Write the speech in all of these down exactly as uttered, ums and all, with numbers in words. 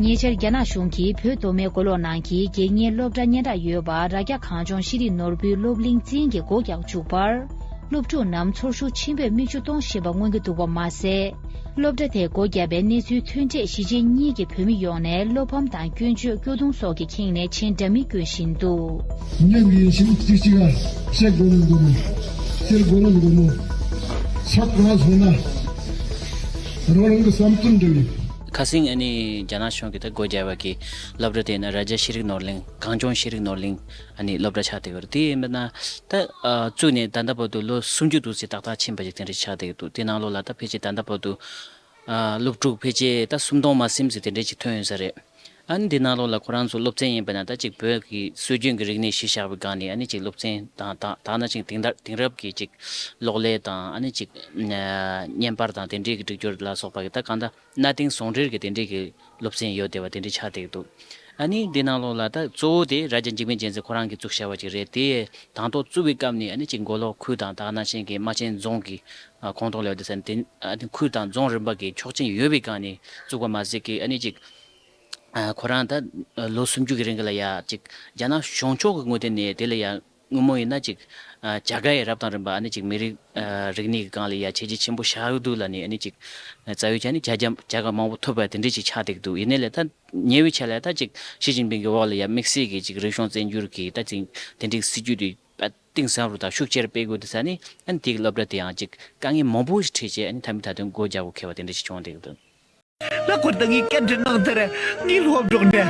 ཉེ་ཆར་རྒྱ་ནག་གཞུང་གིས་བོད་མདོ་སྨད་མགོ་ལོག་ནང་གི་དགེ་བསྙེན་སློབ་གྲྭ་སྙན་གྲགས་ཡོད་པ་རྭ་རྒྱ་གངས་ལྗོངས་ཤེས་རིག་ནོར་བུའི་སློབ་གླིང་བཙན་གྱིས་སྒོ་རྒྱག་བཅུག་པར། སློབ་ཕྲུག་རྣམས་ཚོར་ཤུགས་ཆེན་པོས་མིག་ཆུ་གཏོང་བཞིན་པ་མངོན་གྱི་འདུག་པ་མ་ཟད། སློབ་གྲྭ་དེ་སྒོ་བརྒྱབ་པའི་གནས་ཚུལ་ཐོན་འཕྲལ་གཞིས་བྱེས་གཉིས་ཀྱི་བོད་མི་ཡོངས་ནས་བློ་ཕམ་དང་སྐྱོན་བརྗོད་སྐྱོ་གདུང་སོགས་ཀྱིས་ཁེངས་ནས་མཆན་འདྲ་མིན་བསྐྱོན་བཞིན་འདུག་ཉིན་ཡིན་ཕྱིན་གཅིག་གཅིག་ལ་བཤད་དགོས་ནི་དགོས་མོ། ཟེར་དགོས་ནི་དགོས་མོ། ཚབ་གང་སོང་ན་རང་རང་གི་བསམ་ཚུལ་འདྲ་བའི། ཁ་སང་ཨ་ནི་རྒྱ་ནག་གཞུང་གིས་ད་སྒོ་བརྒྱབ་པ་གི་སློབ་གྲྭ་དེ་ནི་རྭ་རྒྱ་ཤེས་རིག་ནོར་གླིང་གངས་ལྗོངས་ཤེས་རིག་ནོར་གླིང་ཨ་ནི་སློབ་གྲྭ་ཆགས་བསྡད་ཡོད་རེད། དེ་ཡིན་པ་ན་ད་ཨ་བཙུགས་ནས་ད་ལྟ་བར་དུ་ལོ་སུམ་ཅུ་དུ་ཙམ་ཏག་ཏག་ཕྱིན་པ་ཅིག་དེ་འདྲ་ཆགས་བསྡད་ཡོད་འདུག་དེ་ནང་ལོགས་ལ་ད་ཕལ་ཆེར་ད་ལྟ་བར་དུ་ཨ་སློབ་ཕྲུག་ཕལ་ཆེར་ད་སུམ་སྟོང་མ་ཟིན་ཙམ་དེ་འདྲ་ཅིག་ཐོན་ཡོད་ས་རེད། ཨ་ནི་འདི་ནང་ལོགས་ལ་ཁོ་རང་ཚོ་སློབ་ཚན་ཡིན་པ་ན་ད་ཅིག་བོད་ཀྱི་སྲོལ་རྒྱུན་གྱི་རིག་གནས་གཞི་བཞག་པའི་སྒང་ནས་ཨ་ནི་ཅིག་སློབ་ཚན་དང་ད་ད་ནང་བཞིན་དེང་རབས་དེང་རབས་ཀྱི་ཅིག་གློག་ཀླད་དང་ཨ་ནི་ཅིག་བརྙན་པར་དང་དེ་འདྲའི་གི་སྒྲིག་སྦྱོར་ལ་སོགས་པ་གི་ད་གང་ལྟར་གནའ་དེང་ཟུང་འབྲེལ་གྱི་དེ་འདྲའི་གི་སློབ་ཚན་ཡོད་བསྡད་པ་དེ་འདྲ་ཆགས་བསྡད་ཀྱི་འདུག་ཨ་ནི་འདི་ནང་ལོགས་ལ་ད་གཙོ་བོ་དེ་རྭ་རྒྱ་འཇིགས་མེད་རྒྱལ་མཚན་ཁོ་རང་གིས་བཙུགས་བཞག་པ་ཅིག་རེད། དེ་དང་ཐོག་བཙུགས་པའི་སྐབས་ནས་ཨ་ནི་ཅིག་མགོ་ལོག་ཁུལ་དང་ད་ག་ནང་བཞིན་གྱི་རྨ་ཆེན་རྫོང་གི་ཁོངས་གཏོགས་ལ་ཡོད་དེ་ས་དེ་ཨ་ནི་ཁུལ་དང་རྫོང་རིམ་པ་གི་ཆོག་མཆན་ཡོད་པའི་སྒང་ནས་བཙུགས་པ་མ་ཟད་ཀྱི་ཨ་ནི་ཅིག་ཨ་ཁོ་རང་ད་ལོ་སུམ་ཅུ་གི་རིང་གི་ལ་ཡ་ཅིག་རྒྱ་ནག་གཞུང་ཕྱོགས་ཀྱི་ངོས་སྟེང་ནས་དེ་ལ་ཡ་སྔོན་མ་ཡིན་ན་ཅིག་ཨ་བྱ་དགའ་ཡི་རབ་དང་རིམ་པ་ཨ་ནི་ཅིག་མི་རིགས་ཨ་རིག་གནས་ཀྱི་སྒང་ལ་ཡ་བྱས་རྗེས་ཆེན་པོ་བཞག་ཡོད་འདུག་ལ་ནི་ཨ་ནི་ཅིག་རྩ་བའི་ཆ་ནས་བྱ་དགའ་བྱ་དགའ་མང་པོ་ཐོབ་པ་དེ་འདྲ་ཅིག་ཆགས་བསྡད་ཀྱི་འདུག་ཡིན་ནའི་ལས་ད་ཉེ་བའི་ཆར་ལ་ད་ཅིག་ཞི་ཅིན་ཕིང་གི་འོག་ལ་ཡ་དམིགས་བསལ་གྱི་ཅིག་རིག་གཞུང་བཙན་བསྒྱུར་གྱི་ད་ཅིག་དེ་འདྲའི་སྲིད་ཇུས་དེ་གཏིང་ཟབ་རུ་དང་ཤུགས་ཆེར་སྤེལ་དགོས་དུས་ས་ནི་ཨ་ནི་དེ་གི་སློབ་གྲྭ་དེ་ཡང་ཅིག་དཀའ་ངལ་མང་པོ་ཞིག་འཕྲད་བྱས་ཨ་ནི་མཐའ་མའི་མཐའ་དོན་སྒོ་རྒྱག་དགོས་ཁེལ་བ་དེ་འདྲ་ཞིག་བྱུང་བསྡད་ཀྱི་འདུག་ལྷག་པར་དུ་ངས་བཀའ་འདྲི་གནང་མཐར་ངའི་སློབ་གྲོགས་འདྲ།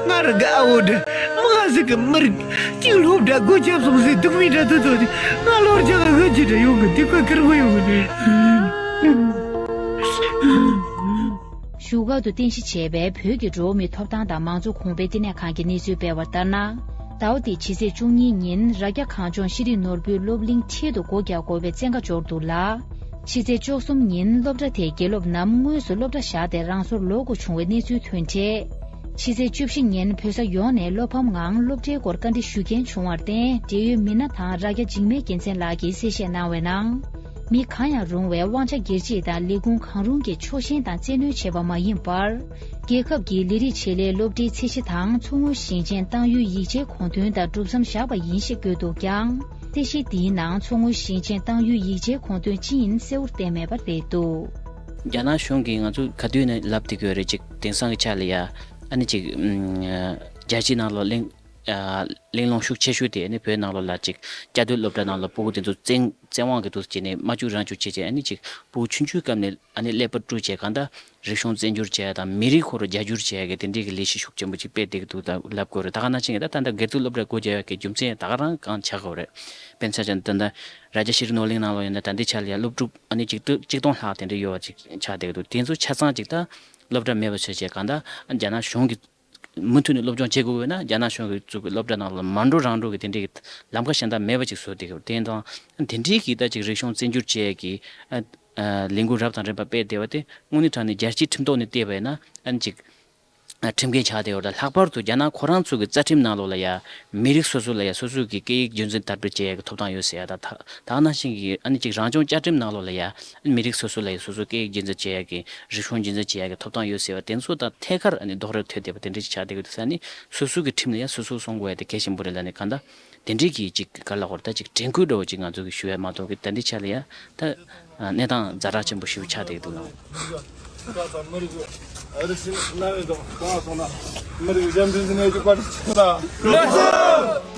ང་རང་གི་ཨ་བོ་འདྲ། མི་ང་ཟིག་གི་མི་རིགས་གཅིག་སློབ་གྲྭ་སྒོ་བརྒྱབ་སོང་ཟེར་སྡུག་མིག་འདྲ་དུ་ཐོག་ནས་ང་ལོར་རྒྱག་གི་ཅི་འདྲ་ཡོང་གི་དེ་ཁོ་ཁེར་མོ་ཡོང་གི་རེད། བཞུགས་སྒར་དུ་རྟེན་གཞི་བྱས་པའི་བོད་ཀྱི་འགྲོ་བ་མིའི་ཐོབ་ཐང་དང་མང་གཙོ་གོང་སྤེལ་ལྟེ་གནས་ཁང་གིས་གནས་ཚུལ་སྤེལ་བ་ལྟར་ན། ཟླ་བ་འདིའི་ཕྱི་ཚེས་བཅུ་གཉིས་ཉིན་རྭ་རྒྱ་གངས་ལྗོངས་ཤེས་རིག་ནོར་བུའི་སློབ་གླིང་འཕྲལ་དུ་སྒོ་རྒྱག་དགོས་པའི་བཙན་བཀའ་འབྱོར་འདུག་ལ། ཕྱི་ཚེས་བཅུ་གསུམ་ཉིན་སློབ་གྲྭ་དེའི་དགེ་སློབ་རྣམས་དངོས་སུ་སློབ་གྲྭ་བཞག་སྟེ་རང་སོར་ལོག་དགོས་བྱུང་བའི་གནས་ཚུལ་ཐོན་འཕྲལ། ཕྱི་ཚེས་བཅུ་བཞི་ཉིན་བོད་ས་ཡོངས་ནས་བློ་ཕམ་ངང་སློབ་གྲྭའི་སྐོར་བཀའ་འདྲི་ཞུ་མཁན་བྱུང་བར་བརྟེན་འབྲེལ་ཡོད་མི་སྣ་དང་རྭ་རྒྱ་འཇིགས་མེད་རྒྱལ་མཚན་ལགས་ཀྱིས་གསལ་བཤད་གནང་བའི་ནང་། མི་གང་ཡང་རུང་བས་དབང་ཆ་སྒེར་གཅེས་དང་ལས་ཁུངས་གང་རུང་གིས་ཕྱོགས་ཞེན་དང་བཙན་གནོན་བྱས་པ་མ་ཡིན་པར། རྒྱལ་ཁབ་ཀྱི་ལས་རིགས་ཆེད་ལས་སློབ་གྲྭའི་ཚད་གཞི་དང་མཚོ་སྔོན་ཞིང་ཆེན་ཏང་ཡོན་ཡིག་ཆའི་དགོངས་དོན་དང་གྲུབ་མཚམས་བཞག་པ་ཡིན་ཞེས་བཀོད་འདུག་ཀྱང་། ཚད་གཞི་འདིའི་ནང་མཚོ་སྔོན་ཞིང་ཆེན་ཏང་ཡོན་ཡིག་ཆའི་དགོངས་དོན་ཅི་ཡིན་གསལ་བོར་བསྟན་མེད་པ་རེད་འདུག་རྒྱ་ནག་གཞུང་གིས་ང་ཚོ་ག་དུས་ནས་ལབ་བསྡད་ཀྱི་ཡོད་རེད། ཅིག་དེང་སང་གི་ཆ་ལ་ཡ་ཨ་ནི་ཅིག་རྒྱལ་སྤྱིའི་ནང་ལོགས་གླེང་ཨ་གླེང་སློང་ཤུགས་ཆེ་ཤོས་དེ་ཨ་ནི་བོད་ནང་ལོགས་ལ་ཅིག་བཅའ་སྡོད་སློབ་གྲྭ་ནང་ལ་ཕྲུ་གུ་དེ་ཚོ་བཙན་བཙན་དབང་གི་ཐོག་བྱས་ནས་མ་བཅུག་རང་བཅུག་བྱས་བྱས་ཨ་ནི་ཅིག་ཕྲུ་གུ་ཆུང་ཆུང་སྐབས་ནས་ཨ་ནི་ཀླད་པ་བཀྲུས་བྱས་གང་ལྟར་རིག་གཞུང་བཙན་བསྒྱུར་བྱས་དང་མི་རིགས་ཁོ་རང་རྒྱ་སྒྱུར་བྱས་ཀྱི་དེ་འདྲའི་གི་ལས་གཞི་ཤུགས་ཆེན་པོ་ཅིག་སྤེལ་བསྡད་ཀྱི་འདུག་ད་ལབ་དགོས་རེད། ད་ག་ནང་བཞིན་གྱི་ད་ད་ལྟ་སྒེར་བཙུགས་སློབ་གྲྭ་སྒོ་རྒྱག་ཡག་གི་རྒྱུ་མཚན་ད་ག་རང་གང་ཆགས་དགོས་རེད། དཔེར་ན་ཆ་བཞག་ན་ད་ལྟ་རྭ་རྒྱ་ཤེས་རིག་ནོར་གླིང་ནང་ལོགས་ཡིན་ན་ད་ལྟའི་ཆ་ལ་ཡ་སློབ་ཕྲུག་ཨ་ནི་ཆིག་སྟོང་ཆིག་སྟོང་ལྷག་དེ་འདྲ་ཡོད་པ་ཅིག་ཆགས་བསྡད་ཀྱི་འདུག་དེ་ཚོ་ཆ་ཚང་ཅིག་ད་སློབ་གྲྭ་མེད་པ་བཟོས་བྱས་གང་ལྟར་རྒྱ་ནག་གཞུང་གིས་མུ་མཐུད་ནས་སློབ་སྦྱོང་བྱེད་དགོས་ན་རྒྱ་ནག་གཞུང་གིས་བཙུགས་པའི་སློབ་གྲྭ་ནང་ལ་མ་འགྲོ་རང་འགྲོ་གི་དེ་འདྲའི་གི་ལམ་ཁ་གཞན་དག་མེད་པ་ཅིག་བཟོས་བསྡད་ཀྱི་འདུག་དེ་དང་དེ་འདྲའི་གི་ད་ཅིག་རིག་གཞུང་བཙན་བསྒྱུར་བྱས་ཀྱི་ཨ་ཨ་ལས་འགུལ་རབ་དང་རིམ་པ་སྤེལ་བསྡད་པ་དེ་དངོས་གནས་དྲང་གནས་རྒྱལ་སྤྱིའི་ཁྲིམས་ཐོག་ནས་བལྟས་པ་ཡིན་ན་ཨ་ནི་ཅིག་ཁྲིམས་འགལ་ཆགས་བསྡད་ཡོད་རེད། ལྷག་པར་དུ་རྒྱ་ནག་ཁོ་རང་ཚོ་གི་རྩ་ཁྲིམས་ནང་ལོགས་ལ་ཡ་མི་རིགས་སོ་སོ་ལ་ཡ་སོ་སོ་གི་སྐད་ཡིག་རྒྱུན་འཛིན་དར་སྤེལ་བྱེད་ཡ་གི་ཐོབ་ཐང་ཡོད་ཟེར་ཡ་ད་ད་ག་ནང་བཞིན་གྱི་ཨ་ནི་ཅིག་རང་སྐྱོང་བཅའ་ཁྲིམས་ནང་ལོགས་ལ་ཡ་མི་རིགས་སོ་སོ་ལ་ཡ་སོ་སོ་སྐད་ཡིག་རྒྱུན་འཛིན་བྱེད་ཡ་གི་རིག་གཞུང་རྒྱུན་འཛིན་བྱེད་ཡ་གི་ཐོབ་ཐང་ཡོད་ཟེར་བ་དེ་ཚོ་དང་ཐད་ཀར་ཨ་ནི་རྡོག་རོལ་ཐོལ་བསྡད་པ་དེ་འདྲ་ཅིག་ཆགས་བསྡད་ཡོད་དུས་ས་ནི་སོ་སོ་གི་ཁྲིམས་ལ་ཡ་སོ་སོ་སྲུང་དགོས་ཡ་དེ་གལ་ཆེན་པོ་རེད་ལབ་ནས་གང་ལྟར། དེ་འདྲའི་གི་ཅིག་ག་ལ་ཧོར་ད་ཅིག་དྲན་སྐུལ་འདྲ་བོ་ཅིག་ང་ཚོ་གི་ཞུ་ཡ་མ་གཏོགས་གི་ད་འདི་ཆ་ལ་ཡ་ད་གནས་སྟངས་ཛ་དྲག་ཆེན་པོ་ཞིག་ཆགས་བསྡད་འདུག་ལགས། མི་རིགས་འཇམ་འདི་ནས་ཅིག་པར་ཆགས་ལ།